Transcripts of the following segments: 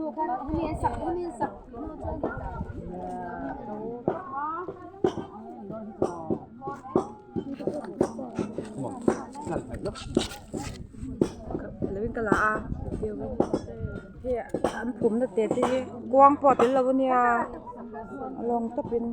Lovin ka la a hei an phumna te te hi kuang pawh a tel lo ania a lawng tawpin.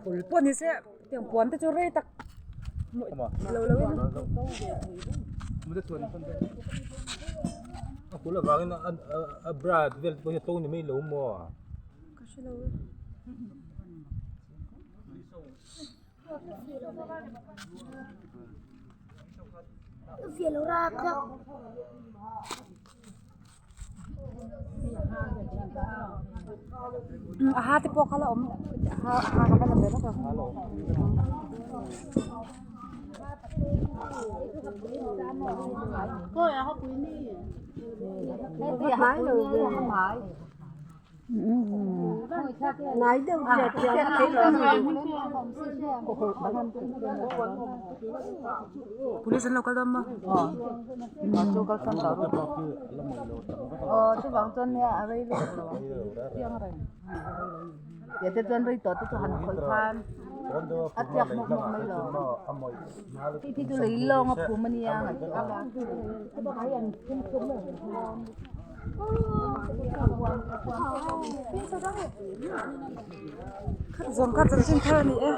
Phul pawh ni se tiang puan te chu rei tak lo lo in. Ka hre lo e. A ha te pawh kha la awm a ha a ha ka va la ve bawk a. Police an lo kal dawn maw? Khat zawng kha chanchin thar a ni e.